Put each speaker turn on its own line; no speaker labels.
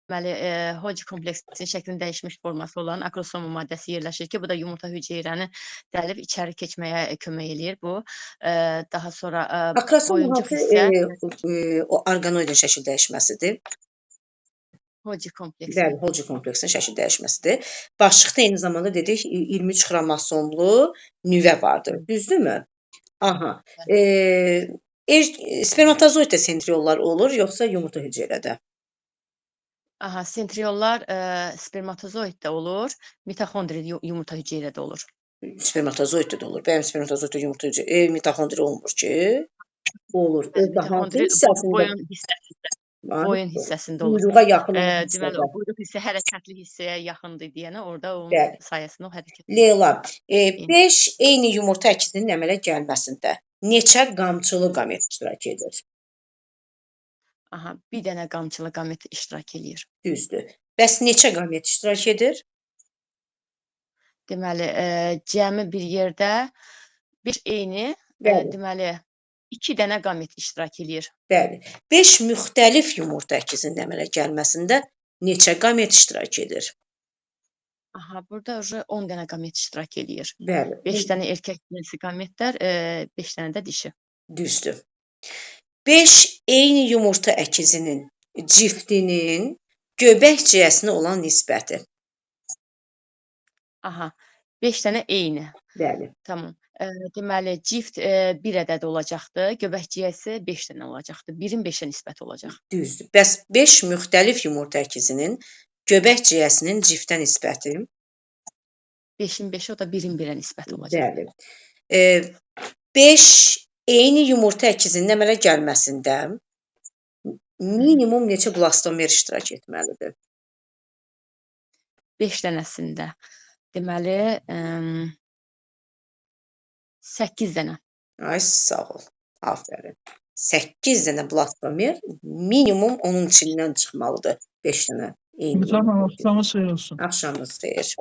Deməli, Holgi kompleksinin şəklinin dəyişmiş forması olan akrosoma maddəsi yerləşir ki, bu da yumurta hüceyrəni dəlib içəri keçməyə kömək eləyir bu. Daha sonra
Akrosoma
boyuncuq
hansı
hissə
o orqanoidin şəkil dəyişməsidir?
Holgi kompleksi.
Bəli, Holgi kompleksinin şəkil dəyişməsidir. Başlıqda eyni zamanda dedik 23 xromosomlu nüvə vardır. Düzdürmü? Aha. Spermatozoiddə sentriollar olur, yoxsa yumurta hüceyrədə?
Aha, sentriollar spermatozoiddə olur, mitoxondri yumurta hüceyrədə olur.
Spermatozoiddə də olur. Bəyəm spermatozoiddə yumurta hüceyrə, mitoxondri olmur ki? Olur.
Bəli,
Özdə hansı
mitoxondri
hissəsində?
Boyun hissəsində. Boyun hissəsində olur.
Quyruğa yaxın olan
Deməli, o
hissədə.
quyruq hissə hərəkətli hissəyə yaxındır deyənə, orada onun sayəsində o hərəkət.
Leyla, 5 eyni yumurta əkizinin əmələ gəlməsində neçə qamçılı qamet iştirak edir?
Aha, bir dənə qamçılı qamet iştirak eləyir.
Düzdür. Bəs neçə qamet iştirak edir?
Deməli, cəmi bir yerdə bir eyni, deməli, 2 dənə qamet iştirak eləyir.
Bəli. 5 müxtəlif yumurta əkizinin əmələ gəlməsində neçə qamet iştirak edir?
Aha, burada уже 10 dənə qamet iştirak eləyir. 5 dənə erkək cinsi qametlər, 5 dənə də dişi.
Düzdür. 5 eyni yumurta əkizinin ciftinin göbək ciyəsinə olan nisbəti.
Aha, 5 dənə eyni.
Bəli.
Tamam. Deməli, cift bir ədəd olacaqdı. Göbək ciyəsi 5 dənə olacaqdı. 1-in 5-ə nisbəti olacaq.
Düzdür. Bəs 5 müxtəlif yumurta əkizinin göbək ciyəsinin ciftə nisbəti?
5-in 5-i, o da 1-in 1-ə nisbəti olacaq.
Bəli. 5 eyni yumurta əkizinin əmələ gəlməsində minimum neçə blastomer iştirak etməlidir?
5 dənəsində. Deməli, 8 dənə.
Ay, sağ ol. Aferin. 8 dənə blastomer minimum onun içindən çıxmalıdır. 5 dənə eyni
Tamam,
yumurta.
axşamınız xeyir olsun.
Axşamınız xeyir.